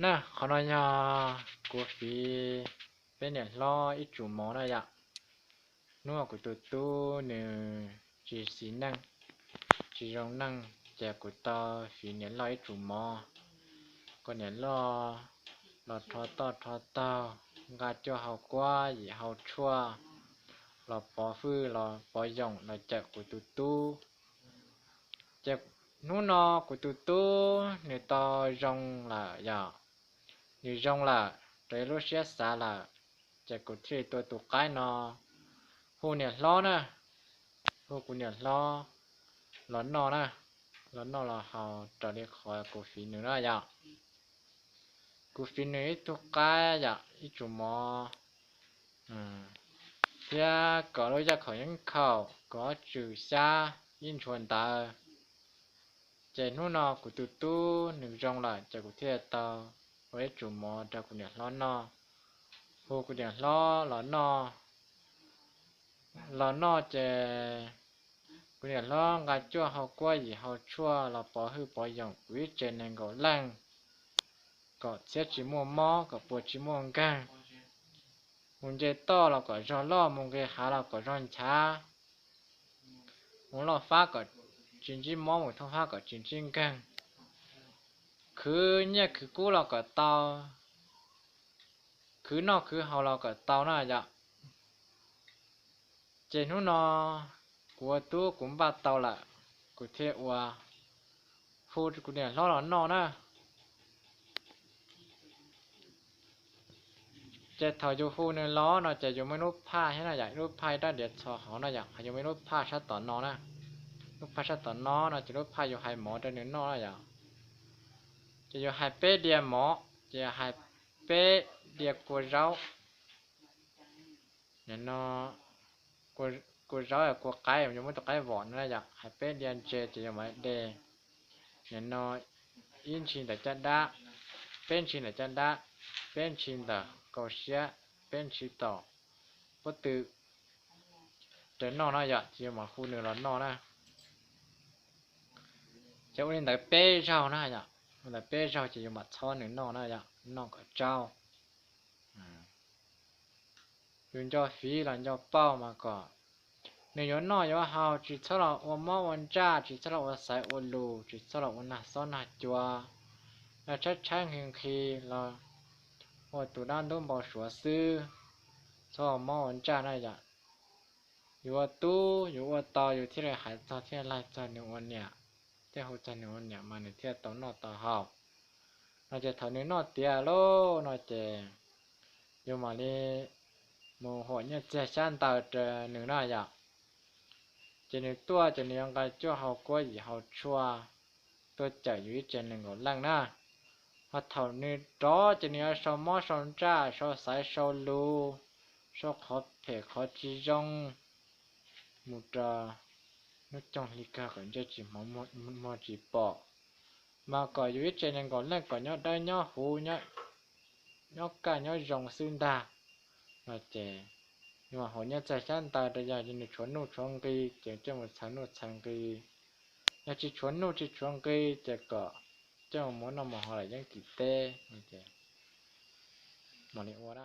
Na, qhov no yog kuv fiv peb niam hlob ib tsum mov na yom. Hnub no kuv tus tub nws tsis xis neej, tsis zoo neej, ces kuv tau fiv niam loj ib tsum mov. Kuv niam loj los rho toj rho taug, nqa cuaj hau kuab yim hau tshuaj, los pov hwj los pov yoom los cawm kuv tus tub. Ces hnub no kuv tus tub nws tau zoo lawm yom, nws zoo lawm raws lub siab xav lawm, ces kuv thiaj li tua tus qaib no hu niam hlob na, hu kuv niam hlob los noj na, los noj los haus raws li qhov kuv fiv nws na yom. Kuv fiv nws ib tug qaib yom, ib tsum mov, thiab kom lub yaj khaum yeeb khaum, kom ob tswm xyab ib ntshua ntawd. Ces hnub no kuv tus tub nws zoo lawm ces kuv thiaj tau ua ib tsum mov rau kuv niam hlob noj, hu kuv niam hlob los noj. Los noj ces kuv niam hlob nqa cuaj hau kuab yim hau tshuaj los pov hwj pov yoom kuv ib tsev nees nkaum leej, kom txhiab tsis muaj mob, kom puas tsis muaj nkeeg. Mus nce toj los kom zog loj, mus nqis hav los kom zog nchav, mus loj fab kom tsis ntsib mob, mus thooj fab kom tsis ntsib nkeeg, khwv nyiaj khwv kub los kom tau, khwv noj khwv haus los kom tau na yom. Ces hnub no kuv ua tub kuv npaj tau lawm, kuv thiaj ua, hu kuv niam hlob los noj na. Ces thaum yus hu nws los no ces yus muaj ib lub phaj thiab na yom, ib lub phaj ib rab diav txho hauv na yom, yus muaj ib lub phaj sab tom no na. Lub phaj sab tom no no ces lub phaj yus hais mov rau nws noj na yom. Ces yus hais peb diav mov, ces hais peb diav kua zaub, no, kua zaub kua qaib, yus muab tus qaib vom no na yom, hais peb diav ntses ces yus mam de, no, ib ntshis ntawm caj dab, peb ntshis ntawm caj dab, peb ntshis ntawm kaum siab, peb ntshis tom pob tw rau noj na yom, ces yus mam hu nws los noj na. Ces ua li ntawd peb zaug na yom, ua li ntawd peb zaug ces yus mam txhob nws noj na yom, noj kom tsau. Yus nco fiv los nco pauj mas kom nws yuav noj yuav haus, tsis txhob los ua mob ua ntsaj, tsis txhob los ua xaiv ua lus, tsis txhob los ua nag xob nag cua, los tshaib tshaib nqhis nqhis los ua tus dab ntub npau suav xwb, txhob ua mob ua ntsaj na yom. Yus ua tub yus ua tau yus thiaj li hais txog thiaj laig txog nws ua niam, thiaj hu txog nws ua niam mas nws thiaj tau noj tau haus. No ces thaum nws noj tiav lauj no ces yus mam li mus huam nyiaj txiag xyab ntawv rau nws na yom. Ces nws tuaj ces nws yuav nqa cuaj hau kuab yim hau tshuaj tuaj cawm yus ib tsev nees nkaum leej na. Ho thaum nws rov ces nws yuav sau mob sau ntsaj, sau xaiv sau lus, sau qhov phem qhov tsis zoo mus rau hnub coog hli kawg kom ntsej tsis hmov muag tsis pom, mas kom yus ib tsev nees nkaum leej kom nyob dawb nyob huv, nyob kaj nyob zoo xwb ntag. No ces yus mam huam nyiaj txiag xyab ntawv rau, yog nws tshuav nuj tshuav nqi ces coj mus txhawv nuj txhawv nqi, yog tsis tshuav nuj tsis tshuav nqi ces kom coj mus muab noj mus haus lawm yeeb kis teb. Mam li ua na.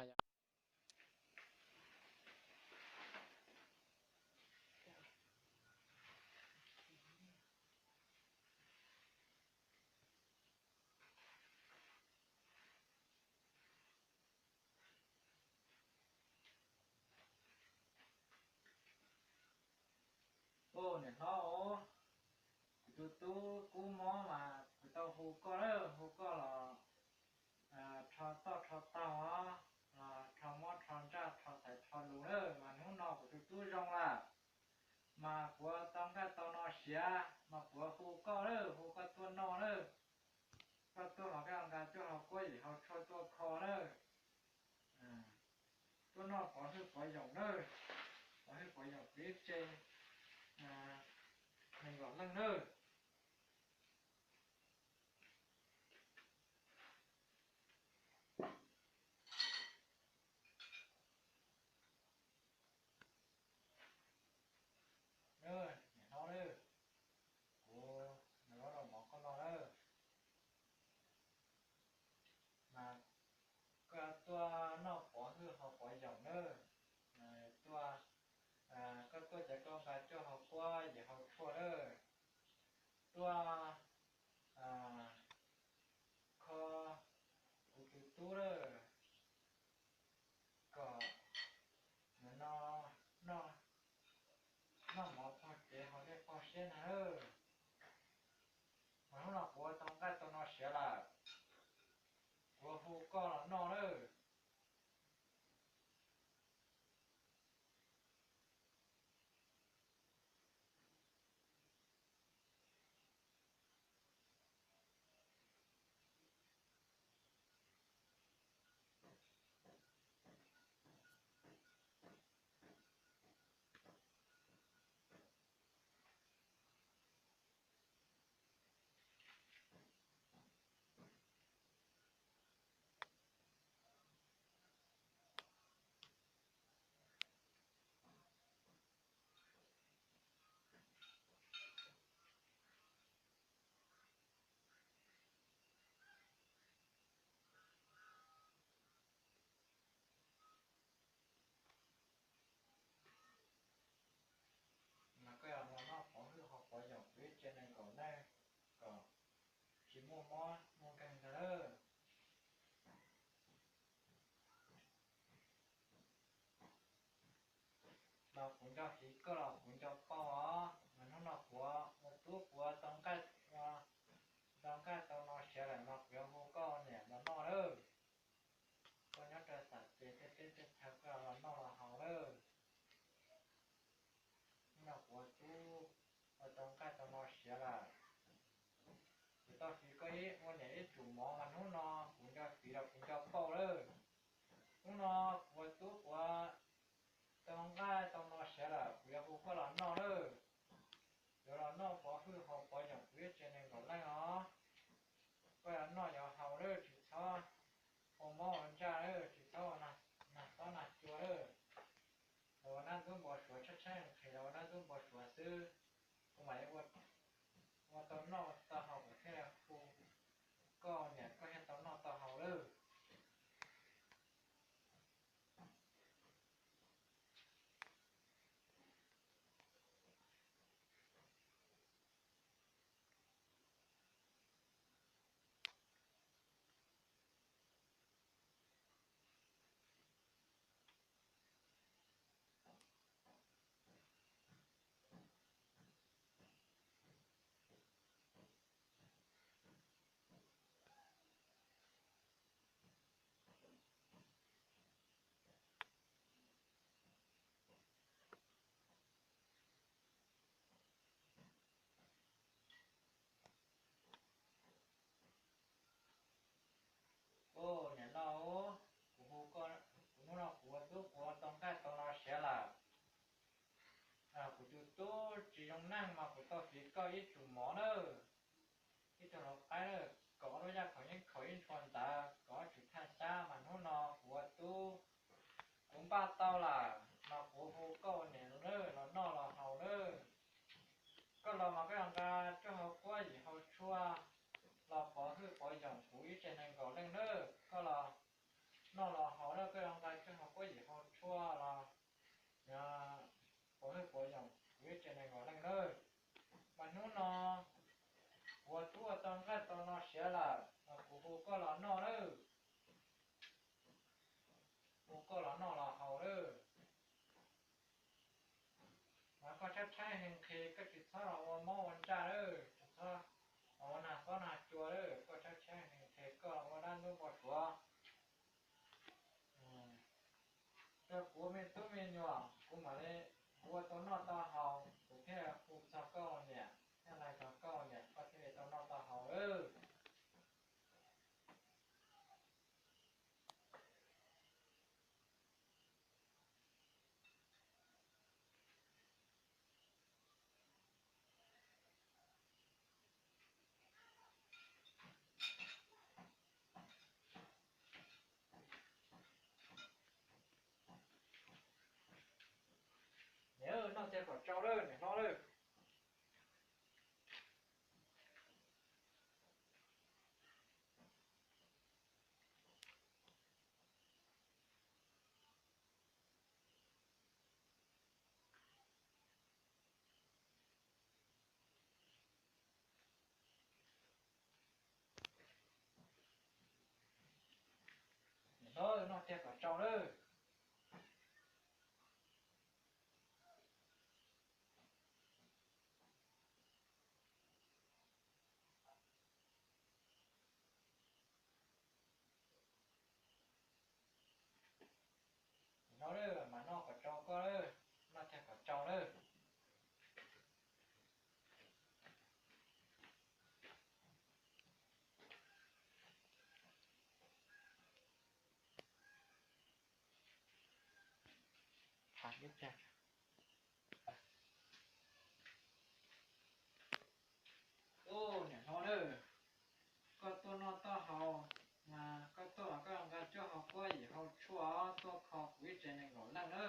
Ub, niam hlob, kuv tus tub kub mob mas kuv tau hu koj lawm, hu koj los rho toj rho taug, los rho mob rho ntsaj rho xaiv rho lus lawm, mas hnub no kuv tus tub zoo lawm, mas kuv tau nkaj tau no siav mas kuv hu koj lawm, hu koj tuaj noj lawm. Koj tuaj mas koj nqa cuaj hau kuab yim hau tshuaj tuaj kho lawm. Tuaj noj pov hwj pov yoom lawm, pov hwj pov yoom kuv ib tsev nees nkaum leej lawm. Niam hlob, kuv nqa rau mov koj noj lawm. Tuaj ces koj nqa cuaj hau kuab yim hau tshuaj lawm, tuaj kho kuv tus tub lawm, kom nim no noj, noj mov pog kev haus dej pog siab ntag lawm. Mas hnub no kuv ua tau nqaij tau no siav lawm, kuv hu koj los noj lawm. Mas koj yog los noj pov hwj hauv pov yoom kuv ib tsev neeg nkaum leej kom tsis muaj mob muaj nkeeg ntag lawm. Los kuv nco fiv koj los kuv nco pauj os. Mas hnub no kuv ua tub kuv ua tau nqaij, tau nqaij tau no siav lawm mas kuv yuav hu koj niam los noj lawm. Koj nyob rau tom ces tej teb tej chaw koj los noj los haus lawm. Hnub no kuv ua tub ua tau nqaij tau no siav lawm, kuv tau fiv koj ib ua niam ib tsum mov mas hnub no kuv nco fiv los kuv nco pauj lawm. Hnub no kuv ua tub kuv ua tau nqaij tau no siav lawm kuv yuav hu koj los noj lawm. Yuav los noj pov hwj hauv pov yoom kuv ib tsev neeg nkaum leej os. Koj yuav noj yuav haus lawm tsis txhob ua mob ua ntsaj lawm tsis txhob ua nag xob nag cua lawm. Los ua dab ntub npau suav tshaib tshaib nqhis los ua dab ntub npau suav xwb. Kuv mam li ua tau noj tau haus kuv thiaj li hu koj niam koj thiaj tau noj tau haus lawm. Ub, niam lauj, kuv hu koj, kuv hnub no kuv ua tub kuv ua tau nqaij tau no siav lawm. Kuv tus tub tsis zoo neej mas kuv tau fiv koj ib tsum mov nawb, ib tug hlauv qaib lawm, kom ob lub yaj khaum yeeb khaum ib ntshua ntawd, kom ob tsum thaj xyab mas hnub no kuv ua tub kuv npaj tau lawm mas kuv hu koj ua niam lawm los noj los haus lawm. Koj los mas koj yuav nqa cuaj hau kuab yim hau tshuaj los pov hwj pov yoom kuv ib tsev neeg nkaum leej lawm. Koj los noj los haus lawm koj yuav nqa cuaj hau kuab yim hau tshuaj los pov hwj pov yoom kuv ib tsev neeg nkaum leej lawm. Mas hnub no kuv ua tub ua tau nqaij tau no siav lawm mas kuv hu koj los noj lawm, hu koj los noj los haus lawm. Mas koj tshaib tshaib nqhis nqhis koj tsis txhob los ua mob ua ntsaj lawm, tsis txhob los ua nag xob nag cua lawm, koj tshaib tshaib nqhis nqhis koj los ua dab ntub npau suav. Rau kuv me tub me nyuam kuv mam li, kuv ua tau noj tau haus kuv thiaj hu txog koj niam, thiaj hais txog koj niam koj thiaj li tau noj tau haus lawm. Niam, noj tiag kom tsau lawm niam hlob lawm. thiaj kom tsau lawm. No lawm mas noj kom tsau koj lawm, noj thiaj kom tsau lawm. Ub, niam hlob na, koj tuaj noj taub hau mas koj tuaj los koj nqa cuab hau kuab yim hau tshuaj tuaj kho kuv ib tsev nees nkaum leej na.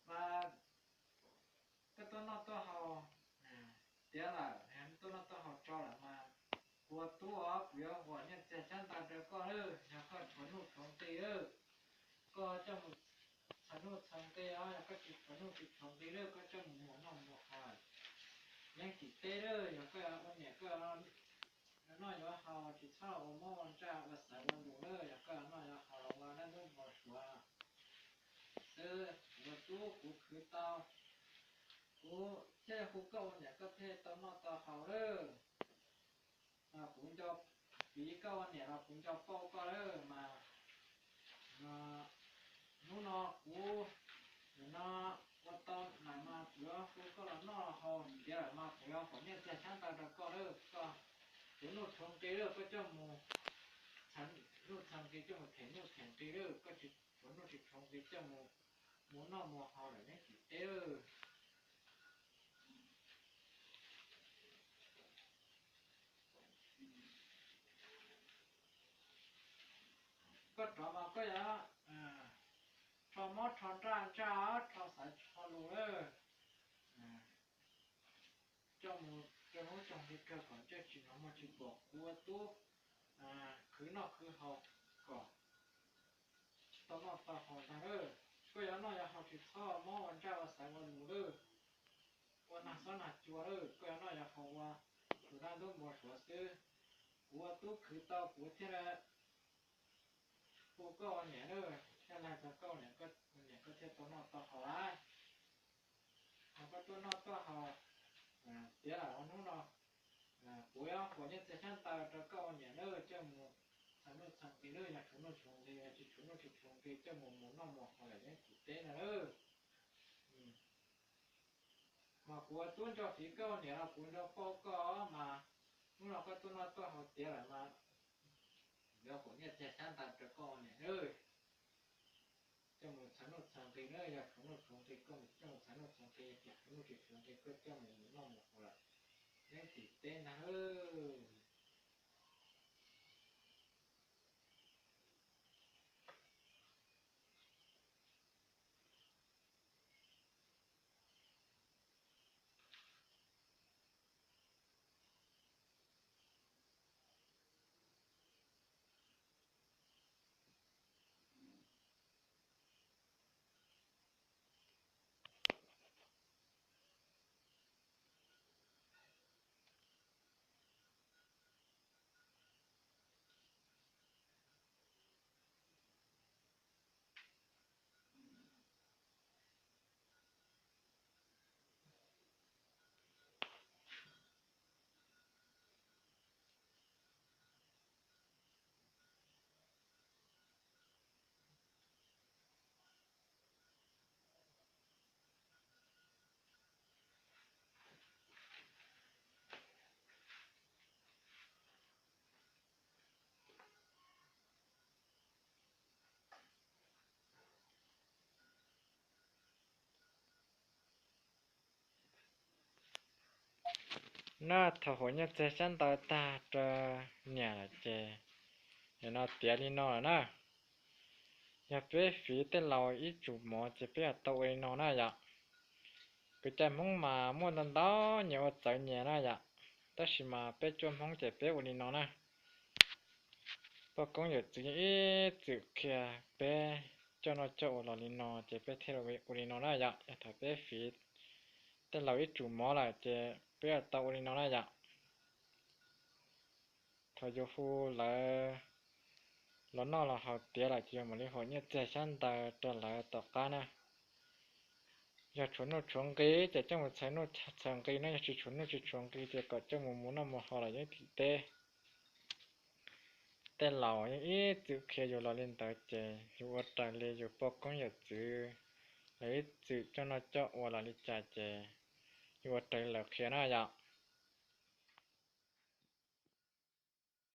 Mas koj tuaj noj taub hau tiav lawm, tuaj noj taub hau tsau lawm mas kuv ua tub os, kuv yuav huam nyiaj txiag xyab ntawv rau koj lawm, yog koj tshuav nuj tshuav nqi lawm, koj coj mus txhais nuj txhais nqi os, yog koj tsis tshuav nuj tsis tshuav nqi lawm koj coj mus muas noj muas haus yeeb tim teb lawm, yog koj ua niam koj noj yuav haus tsis txhob ua mob ua ntsaj ua xaiv ua lus lawm, yog koj noj yuav haus los ua dab ntub npau suav xwb. Kuv ua tub kuv khwv tau, kuv thiaj hu koj ua niam koj thiaj tau noj tau haus lawm. Kuv nco, vim koj ua niam los kuv nco pauj koj lawm mas hnub no kuv nim no ua tau lawm mas kuv yuav hu koj los noj los haus tiav lawm mas kuv yuav huam nyiaj txiag xyab ntawv rau koj lawm, koj tshuav nuj tshuav nqi lawm koj coj mus txhais nuj txhais nqi coj mus them nuj them nqi lawm, koj tsis tshuav nuj tsis tshuav nqi coj mus muas noj muas haus lawm yeeb tim teb lawm. Koj rov mas koj yuav rho mob rho nraj ntsaj rho xaiv rho lus lawm, coj mus rau hnub tsaus nti kawg kom ntsej tsis hnov muag tsis pom, kuv ua tub khwv noj khwv haus kom tau noj tau haus ntag lawm. Koj yuav noj yuav haus tsis txhob mob ua ntsaj ua xaiv ua lus lawm, ua nag xob nag cua lawm, koj yuav noj yuav haus ua tus dab ntub npau suav xwb. Kuv ua tub khwv tau kuv thiaj li hu koj ua niam lawm, thiaj li tau koj ua niam, koj thiaj tau noj tau haus lawm. Ho koj tuaj noj tuaj haus tiav lawm hnub no, kuv yuav huam nyiaj txiag xyab ntawv rau koj ua niam lawm coj mus txhais nuj txhais nqi lawm, yog tshuav nuj tshuav nqi, yog tsis tshuav nuj tsis tshuav nqi coj mus muas noj muas haus lawm yeeb tim teb no lawm. Mas kuv ua tub nco fiv koj ua niam los kuv nco pauj koj mas hnub no koj tuaj noj tuaj haus tiav lawm mas yuav huam nyiaj txiag xyab ntawv rau koj ua niam lawm, coj mus txhais nuj txhais nqi na, yog tshuav nuj tshuav nqi koj coj mus txhais nuj txhais nqi, yog tsis tshuav nuj tsis tshuav nqi koj coj mus noj mus haus lawm yeeb tim teb ntag lawm. Na thaum huam nyiaj txiag xyab ntawv tag rau niam lawm ces nim no tiav li no lawm na. Yog peb fiv tej laus ib tsum mov ces peb yuav tau ua li no na yom. Kev cai Hmoob mas muaj ntau ntau nyias ua txawv nyias na yom, tab sis mas peb cuab Hmoob ces peb ua li no na. Poj koob yawm txwv yeej ib txwm qhia peb coj noj coj ua los li no ces peb thiaj li ua li no na yom. Yog thaum peb fiv tej laus ib tsum mov lawm ces peb yuav tau ua li no na yom. Thaum yus hu lawv los noj los haus tiav lawm ces yuav mam li huam nyiaj txiag xyab ntawv rau lawv tom qab na. Yog tshuav nuj tshuav nqi ces coj mus txhawv nuj txhawv nqi na, yog tsis tshuav nuj tsis tshuav nqi ces kom coj mus mus noj mus haus los yeej tim teb. Tej laus yeej ib txwm qhia yus los li ntawd ces yus ua raws li yus poj koob yawm txwv lawv ib txwm coj noj coj ua los li cas ces yus ua raws li lawv qhia na yom.